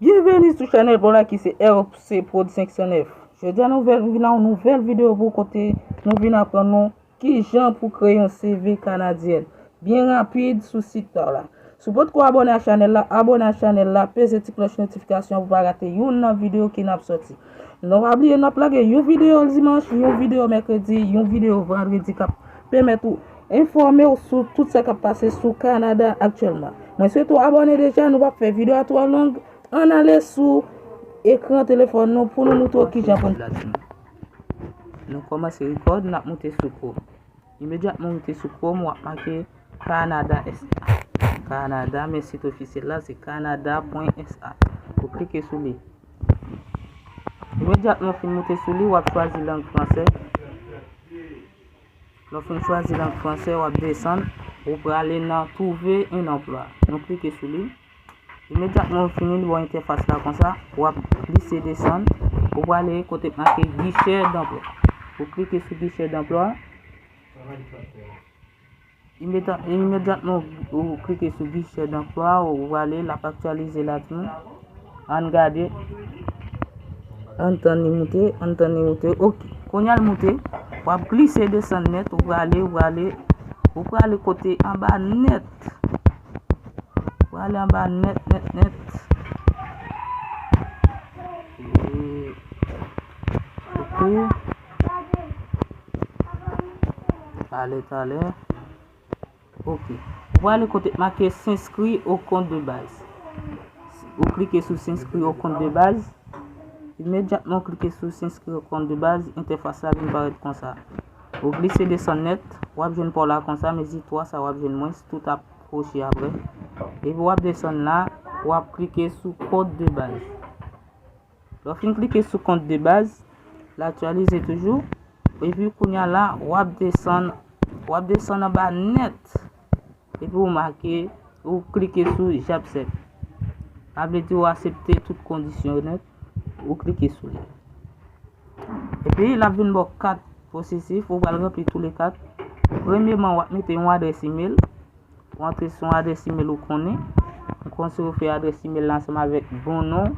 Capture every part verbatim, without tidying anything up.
Byenveni sou chanèl pa w la ki se R C Prod senk san nèf. Jodi a nou vin nan yon nouvèl videyo pou kote nou vin aprann nou kijan pou kreye yon C V kanadyèn byen rapid sou sit pa w la. Si w potko abòne a chanèl la, abòne a chanèl la, peze ti klòch notifikasyon pou pa rate youn nan videyo ke n ap sòti. Nou pa bliye n ap lage yon videyo dimanch, yon videyo mèkredi, yon videyo vandredi k ap pèmèt ou enfòme w sou tout sa k ap pase sou Kanada aktyèlman. Mwen swete w abòne deja, nou p ap fè videyo a twò long. Ann ale sou ekran telefòn nou pou nou moutre w kijan pou n. Nou kòmanse rekòd, n ap moute sou Chrome. Imedyatman w moute sou Chrome, w ap make Canada S A. Canada, men sit ofisyèl la se canada point S A. Ou klike sou li. Imedyatman w fin moute sou li, w ap chwazi lang fransè. Lè w fin chwazi lang fransè, w ap desann, ou prale nan Trouver un emploi. Nou klike sou li. Imedyatman w fini, li ba w entèfas la konsa, w ap glise desann, ou prale kote k make Guichet d'emploi. Ou klike sou Guichet d'emploi. Imedya-, imedyatman w, w klike sou Guichet d'emploi, ou prale, l ap aktyalize la tou. Ann gade. Ann tann li moute, ann tann li moute. Oke. Kounye a l moute, w ap glise desann nèt, ou prale, ou prale, ou prale kote anba nèt. Ou prale anba nèt, nèt, nèt. E, oke. Talè, talè. Oke. Ou prale kote k make s'inscrire au compte de base. Ou klike sou s'inscrire au compte de base. Imedyatman w klike sou s'inscrire au compte de base, entèfas la vin parèt konsa. Ou glise desann nèt, w ap jwenn pa w la konsa, mezi twa sa w ap jwenn mwens, tout ap kwoche apre. Epi w ap desann la, w ap klike sou compte de base. Lè w fin klike sou compte de base, l aktyalize toujou. Epi kounye a la, w ap desann, w ap desann anba nèt. Epi w make, ou klike sou j'accepte. Sa vle di w aksepte tout kondisyon yo nèt, ou klike sou li. Epi l ap vin ba w kat pwosesif, ou pral ranpli tou le kat. Premyeman, w ap mete yon adrès imèl. Ou antre sou yon adrès imèl ou konnen. M konseye w fè adrès imèl la ansanm avèk bon non.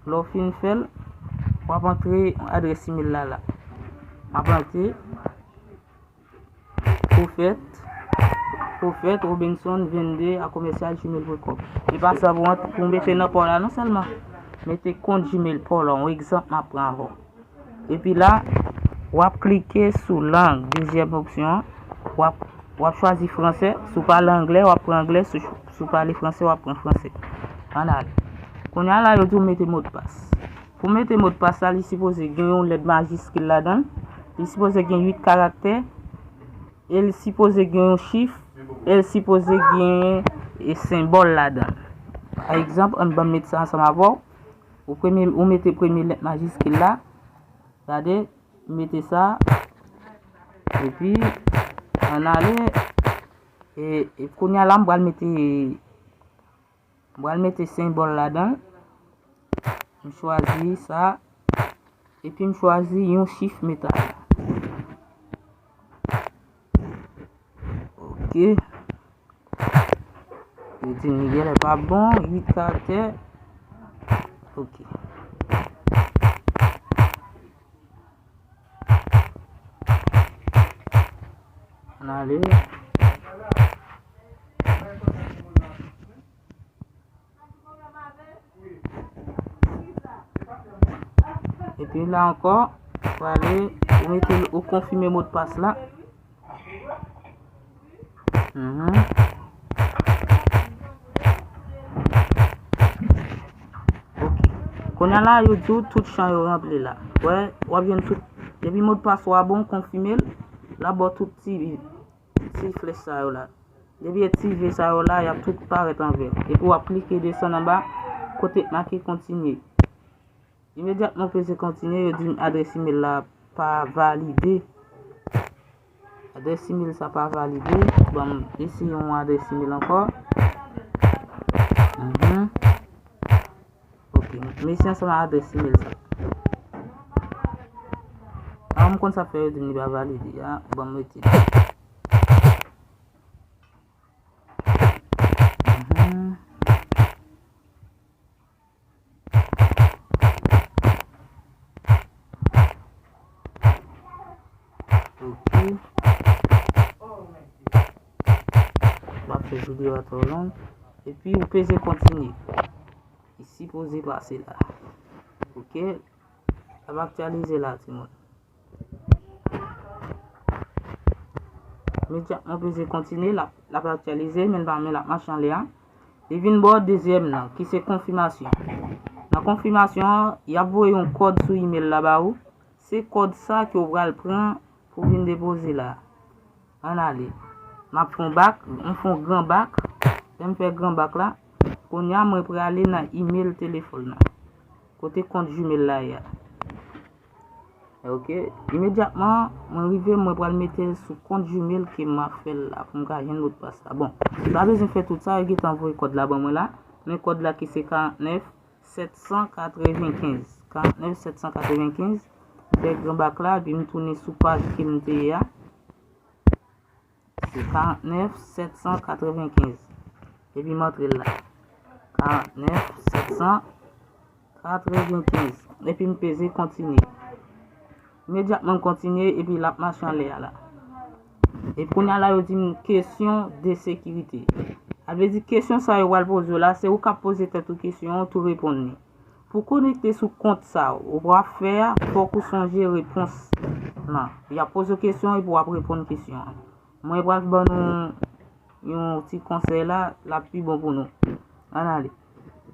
Lè w fin fè l, w ap antre adrès imèl la la. M ap antre Prophète, Prophète Robinson vennde a commercial gmail point com. E pa sa pou ant-, pou mete nan pa w la non sèlman. Mete kont Gmail pa w la, yon egzanp m ap pran avè w. Epi la, w ap klike sou lang, dezyèm opsyon an. W ap, w ap chwazi fransè. Si w pale anglè, w ap pran anglè. Si, si w pale fransè, w ap pran fransè. Ann ale. Kounye a la, yo di w mete modpas. Pou mete modpas la, li sipoze gen yon lèt majiskil ladan l. Li sipoze gen uit karaktè. E li sipoze gen yon chif. E li sipoze gen, e, senbòl ladan l. Pa egzanp, ann ban m met sa ansanm avè w. Ou premye, ou mete premye lèt majiskil la. Gade, m mete sa. Epi, ann ale. E, e kounye a la, m pral mete M pral mete senbòl ladan l. M chwazi sa. Epi m chwazi yon chif meta. Oke. Yo di m li genlè pa bon, uit karaktè. Oke. Ann ale. Epi la ankò, ou ale, ou mete, ou konfime modpas la. Mhm. Ok. Kounye a la, yo di w tout chan yo ranpli la. Wè, w ap jwenn tout. Depi modpas ou a bon, konfime l. L ap ba w tout ti, ti flèch sa yo la. Depi e ti V sa yo la, y ap tout parèt an vè. Epi w ap klike desann anba, kote k make kontinye. Imedyatman w peze kontinye, yo di m adrès imèl la pa valide. Adrès imèl sa pa valide. Ban m eseye yon adrès imèl ankò. Mhm. Ok, m eseye ansanm ak adrès imèl sa. A, m konn sa fè yo di m li pa valide a. Ban m retire. Mhm. M ap fè videyo a twò long. Epi ou peze kontinye. Li sipoze pase la. Ok. L ap aktyalize la, timoun. Imedyatman peze kontinye, l ap, l ap aktyalize, men l pa, men l ap mache anlè a. Li vin ba w dezyèm nan, ki se konfimasyon. Nan konfimasyon an, y ap voye yon kòd sou imèl la ba ou. Se kòd sa ke w pral pran pou vin depoze la. Ann ale. M ap fè yon bak, m fè yon gran bak. Lè m fè gran bak la, kounye a mwen prale nan imèl telefòn nan. Kote kont Gmail la ye a. Ok. Imedyatman, mwen rive, mwen pral mete l sou kont Gmail ke m ap fè l la pou m ka jwenn modpas la. Bon, m pa bezwen fè tout sa, yo gentan voye kòd la ban mwen la. Men kòd la ki se karant nèf sèt san katrevenkenz. Karant nèf sèt san katrevenkenz. M fè gran bak la, epi m tounen sou paj ke m te ye a. Se karant nèf sèt san katrevenkenz. Epi m antre l la. Karant nèf sèt san katrevenkenz. Epi m peze kontinye. Imedyatman m kontinye, epi l ap mache anlè a la. Epi kounye a la, yo di m kesyon de sekirite. Sa vle di kesyon sa yo pral poze w la, se ou k ap poze tèt ou kesyon an, tou reponn li. Pou konekte sou kont sa ou pral fè a, fòk ou sonje repons lan. Y ap poze w kesyon epi w ap reponn kesyon an. Mwen pral ban nou yon ti konsèy la, l ap pi bon pou nou. Ann ale.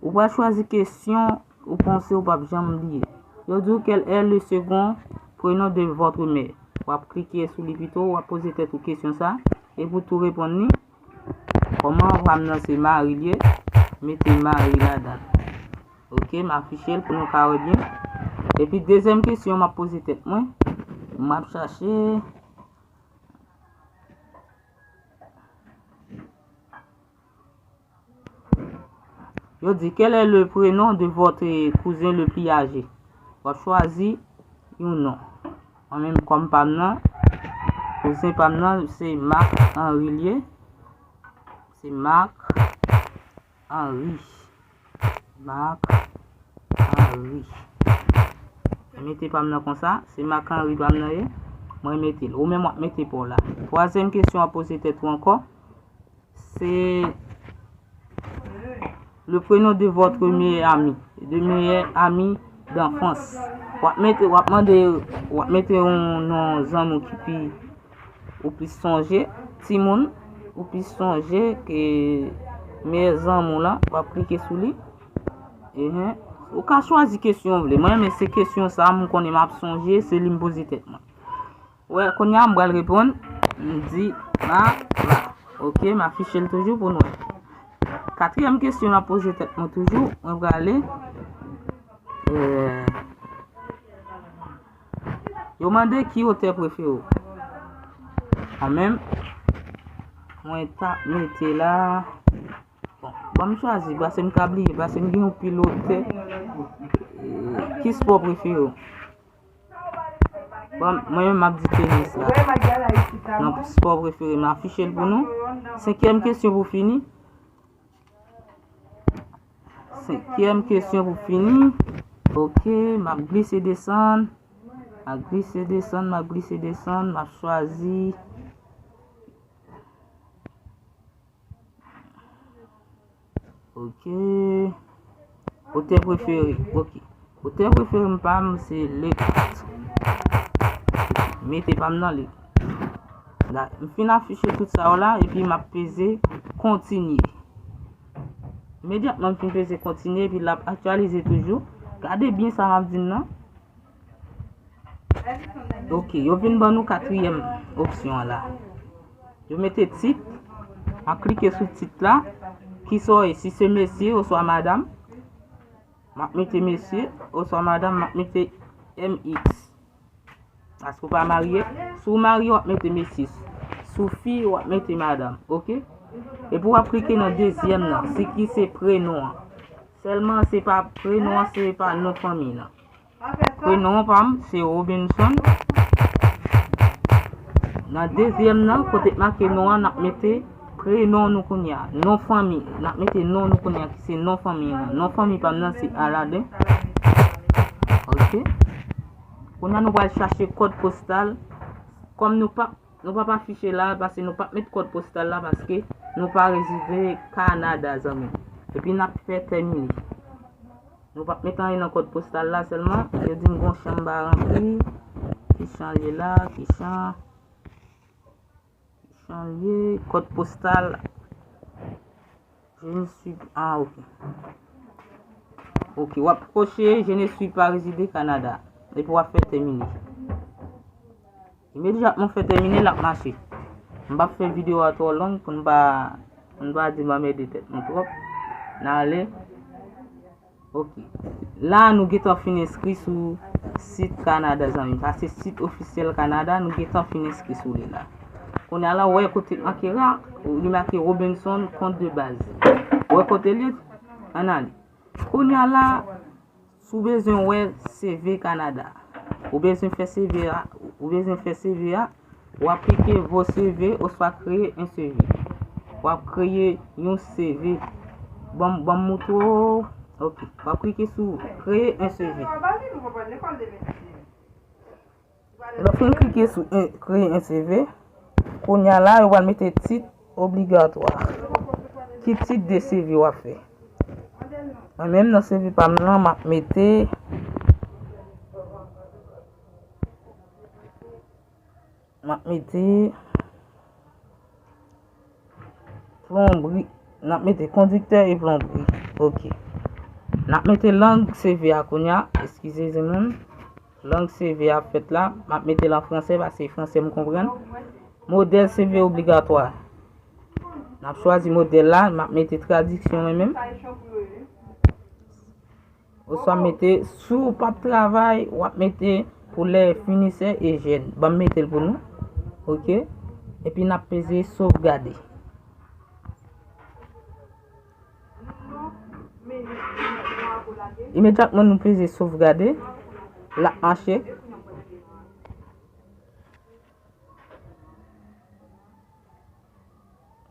Ou pral chwazi kesyon ou panse ou p ap janm bliye. Yo di w, quel est le second prénom de votre mère? W ap klike sou li pito, w ap poze tèt ou kesyon sa, epi w tou reponn li. Kòman pa m nan se Marie l ye, mete Marie ladan l. Ok, m afiche l pou nou ka wè byen. Epi dezyèm kesyon m ap poze tèt mwen, m ap chache. Yo di, quel est le prénom de votre cousin le plus âgé? W ap chwazi yon non. Mwen menm kòm pa m nan, kouzen pa m nan, se Marc Henry l ye. Se Marc Henry. Marc Henry. Mwen mete pa m nan konsa, se Marc Henry pa m nan ye. Mwen mete l. Ou menm w ap mete pa w la. Twazyèm kesyon w ap poze tèt ou ankò. Se le prénom de votre meilleur ami, de meilleur ami d'enfance. W ap mete, w ap mande, w ap mete yon non zanmi w ki pi, ou plis sonje, timoun, ou plis sonje ke meyè zanmi w lan, w ap klike sou li. Ehe. Ou ka chwazi kesyon w vle. Mwen, men se kesyon sa a, m konnen m ap sonje, se li m poze tèt mwen. Wè, kounye a m pral reponn, m di, la, la. Ok, m afiche l toujou pou nou wè. Katriyèm kesyon m ap poze tèt mwen toujou, mwen prale. Euh, yo mande ki otè prefere w. Mwen menm, mwen ta mete la. Bon, ban m chwazi, paske m ka bliye, paske m gen yon pil otè. Euh, ki spò prefere w? Bon, mwen menm m ap di tenis la. Nan spò prefere m, afiche l pou nou. Senkyèm kesyon pou fini. Senkyèm kesyon pou fini. Ok, m ap glise desann. M ap glise desann, m ap glise desann, m ap chwazi. Ok. Otè prefere. Ok. Otè prefere m pa m se Lekat. Mete pa m nan li. La, m fin afiche tout sa yo la, epi m ap peze kontinye. Imedyatman m fin peze kontinye, epi l ap aktyalize toujou. Gade byen sa m ap di n nan. Ok, yo vin ban nou katriyèm opsyon an la. Yo mete tit, m ap klike sou tit la, kisa w ye, si se mesye oswa madanm, m ap mete mesye, oswa madanm, m ap mete M X. Paske w pa marye, si w marye, w ap mete mesye. Si w fi, w ap mete madanm, ok? Epi w ap klike nan dezyèm nan, se ki se prenon an. Sèlman se pa prenon an, se pa non fanmi nan. Prenon pa m, se Robinson. Nan dezyèm nan, kote k make non an, n ap mete prenon nou kounye a. Non fanmi, n ap mete non nou kounye a, ki se non fanmi an. Non fanmi pa m nan, se Aladen. Ok. Kounye a, nou pral chache kòd postal. Kòm nou p ap Nou p ap afiche la, paske nou p ap met kòd postal la, paske nou pa rezide Kanada, zanmi. Epi n ap fè tèmine. Nou p ap met anyen nan kòd postal la sèlman. Yo di m gon chan m pa ranpli. Ki chan l ye la? Ki chan? Ki chan l ye? Kòd postal. Je ne suis, ah, ok. Ok, w ap koche, je ne suis pas résidé Canada. Epi w ap fè tèmine. Imedyatman w fè tèmine, l ap mache. M p ap fè videyo a twò long pou n pa, pou n pa di m anmède tèt nou twòp. N ale. Ok. La, nou gentan fin enskri sou sit Kanada, zanmi. Sa se sit ofisyèl Kanada, nou gentan fin enskri sou li la. Kounye a la, w wè kote l make la, li make Robinson, kont de baz. W wè kote l ye? Ann ale. Kounye a la, si w bezwen wè C V Kanada, ou bezwen fè C V a, ou bezwen fè C V a, w ap klike Vos C V oswa Créer un C V. W ap kreye yon C V. Ban m, ban m moutre w. Ok. W ap klike sou Créer un C V. Lè w fin klike sou en, Créer un C V, kounye a la, yo pral mete tit obligatwa. Ki tit de C V w ap fè? Mwen menm nan C V pa m nan, m ap mete, m ap mete plonbri. N ap mete kondiktè e plonbri. Ok. N ap mete lang C V a kounye a. Eskize, zanmi m. Lang C V a fèt la. M ap mete l an fransè, paske fransè m konprann. Modèl C V obligatwa. N ap chwazi modèl la. M ap mete tradiksyon mwen menm. Oswa mete, si w p ap travay, w ap mete pou les finisseurs et jeunes. Ban m mete l pou nou. Ok. Epi n ap peze sovgade. Imedyatman nou peze sovgade, l ap mache.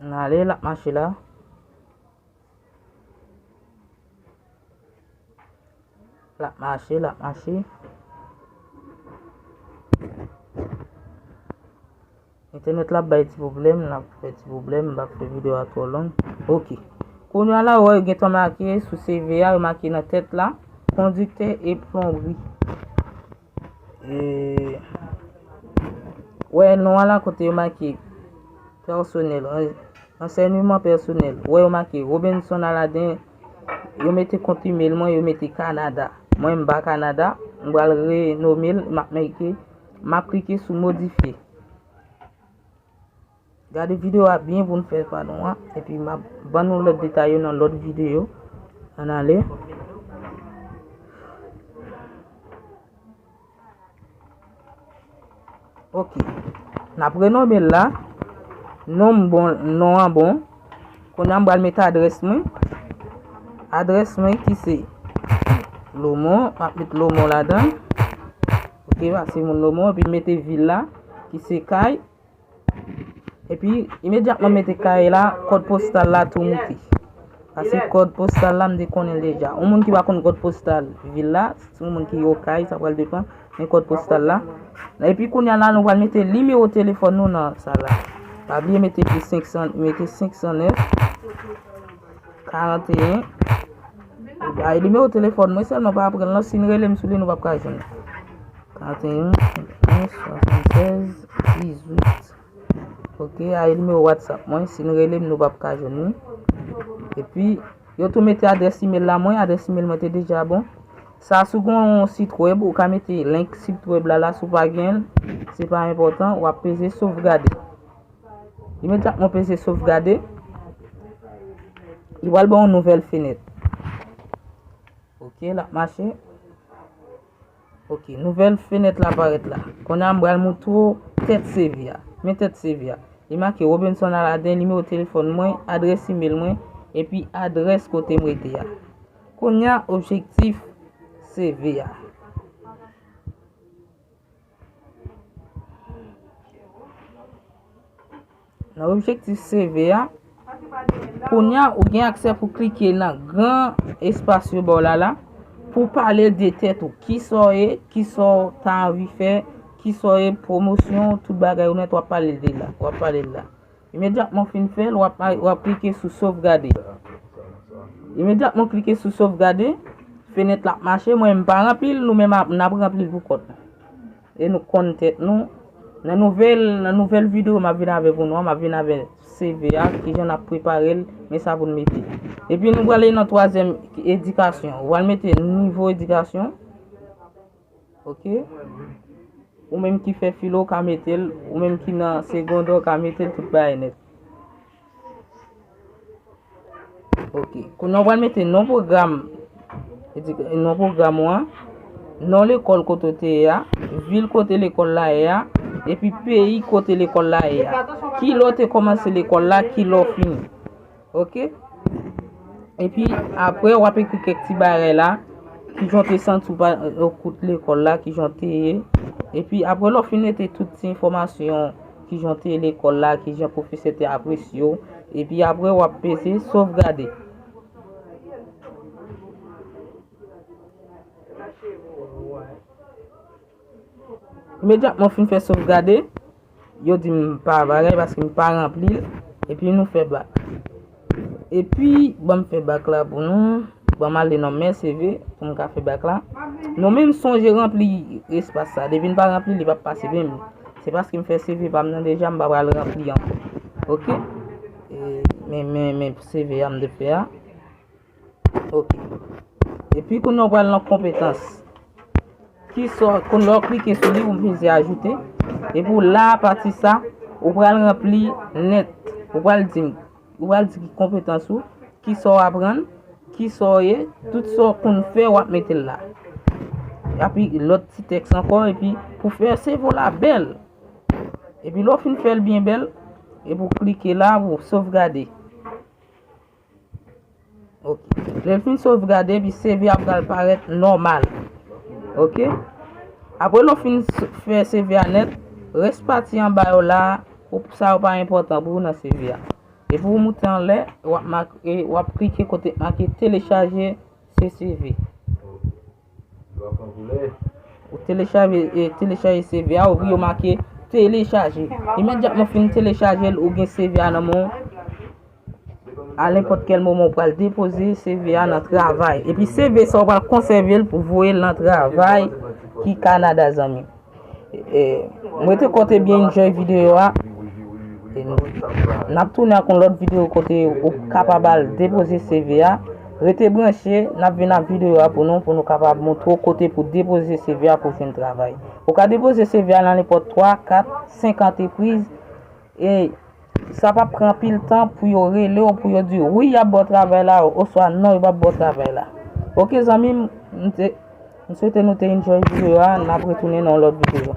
N ale, l ap mache la. L ap mache, l ap mache. Entènèt la ap bay ti pwoblèm, l ap fè ti pwoblèm, m p ap fè videyo a twò long. Ok. Kounye a la, w wè, yo gentan make sou C V a, yo make nan tèt la, kondiktè e plonbri. E, w wè, non an la, kote yo make pèsonèl, an-, ansèyman pèsonèl. W wè, yo make Robinson Aladen, yo mete kont imèl mwen, yo mete Kanada. Mwen, m pa Kanada, m pral renome l, m ap make, m ap klike sou modifye. Gade videyo a byen pou n fè pa nou an, epi m ap ban nou lòt detay yo nan lòt videyo. Ann ale. Ok. N ap renome l la. Non m bon, non an bon. Kounye a m pral mete adrès mwen. Adrès mwen ki se Lomon. M ap met Lomon ladan. Ok, paske moun Lomon. Epi mete vil la ki se Kay. Epi, imedyatman mete kay la, kòd postal la tou moute. Paske kòd postal la, m te konnen l deja. Yon moun ki pa konn kòd postal vil la, se yon moun ki Okay, sa pral depann, men kòd postal la. Epi kounye a la, nou pral mete nimewo telefòn nou nan sa la. Pa bliye mete plis senk san, mete senk san nèf. Karanteyen. Ay, nimewo telefòn mwen sèlman pa pran l non, si n rele m sou li, nou p ap ka jwenn. Karanteyen, senk, swasannsèz, dizuit. Ok, ay nimewo WhatsApp mwen, si n rele m, nou p ap ka jwenn li. Epi, yo tou mete adrès imèl la mwen, adrès imèl mwen te deja bon. Sa, si w gen yon sit wèb, ou ka mete link sit wèb la la, si w pa gen l, se pa enpòtan, w ap peze sovgade. Imedyatman w peze sovgade, li pral ba w yon nouvèl fenèt. Ok, l ap mache. Ok, nouvèl fenèt la parèt la. Kounye a m pral moutre w tèt C V a. Men tèt C V a. Li make Robinson Aladen, nimewo telefòn mwen, adrès imèl mwen, epi adrès kote m rete a. Kounye a objektif C V a. Nan objektif C V a, kounye a ou gen aksè pou klike nan gran espas yo ba w la la, pou pale de tèt ou, kisa w ye, kisa w ta anvi fè, kisa w ye, pwomosyon, tout bagay ou nèt, w ap pale l de la, w ap pale l la. Imedyatman w fin fè l, w ap, w ap klike sou sovgade. Imedyatman w klike sou sovgade, fenèt la ap mache, mwen m pa ranpli l, nou menm ap, n ap ranpli l pou kont nou. E nou konn tèt nou. Nan nouvèl, nan nouvèl videyo m ap vin avè pou nou an, m ap vin avè C V a, kijan n ap prepare l, men sa pou n mete. Epi nou prale nan twazyèm edikasyon. Ou pral mete nivo edikasyon. Ok. Ou menm ki fè filo, w ka mete l. Ou menm ki nan segondè, w ka mete l, tout bagay nèt. Ok. Kounye a w pral mete non pwogram, edik-, non pwogram ou an, non lekòl kote w te ye a, vil kote lekòl la ye a, epi peyi kote lekòl la ye a. Kilè w te kòmanse lekòl la, kilè w fini. Ok? Epi apre, w ap ekri kèk ti bagay la, kijan w te santi w pa, ou koute lekòl la, kijan w te ye. Epi apre, lè w fin mete tout ti enfòmasyon, kijan w te ye lekòl la, kijan pwofesè te apresye w, epi apre, w ap peze sovgade. Imedyatman w fin fè sovgade, yo di m pa bagay paske m pa ranpli l, epi nou fè bak. Epi, ban m fè bak la pou nou, ban m ale nan men C V pou m ka fè bak la. Nou menm sonje ranpli espas sa, depi n pa ranpli, li p ap pase menm. Se paske m fè C V pa m nan deja, m pa pral ranpli ankò. Ok? E, men, men, men C V a m te fè a. Ok. Epi kounye a w pral nan konpetans. Kisa, kounye a w klike sou li, ou peze ajoute. Epi w la, apati sa, ou pral ranpli nèt. Ou pral di, ou pral di ki konpetans ou, kisa w aprann, kisa w ye, tout sa w konn fè, w ap mete l la. Epi lòt ti tèks ankò, epi pou fè C V w la bèl. Epi lè w fin fè l byen bèl, epi w klike la pou sovgade. Ok. Lè l fin sovgade, epi C V a pral parèt nòmal. Ok. Apre lè w fin s-, fè C V a nèt, rès pati anba yo la, ou, sa yo pa enpòtan pou ou nan C V a. Epi w moute anlè, w ap make, w ap klike kote make telechaje se C V. Ou telechaje, e, telechaje C V a, ou yo make telechaje. Imedyatman w fin telechaje l, ou gen C V a nan men w. A nenpòt kèl moman, ou pral depoze C V a nan travay. Epi C V sa, ou pral konsève l pou voye l nan travay ki Kanada, zanmi. E, mwen te konte byen enjoy videyo a. E, n ap tounen ak yon lòt videyo kote ou kapab al depoze C V a. Rete branche, n ap vin ak videyo a pou nou, pou nou kapab montre w kote pou depoze C V a pou jwenn travay. Ou ka depoze C V a nan nenpòt twa, kat, senk antrepriz, e sa p ap pran anpil tan pou yo rele w, pou yo di w wi, y ap ba w travay la, oswa non, yo p ap ba w travay la. Ok, zanmi m, m te, m swete nou te enjoy videyo a, n ap retounen nan yon lòt videyo.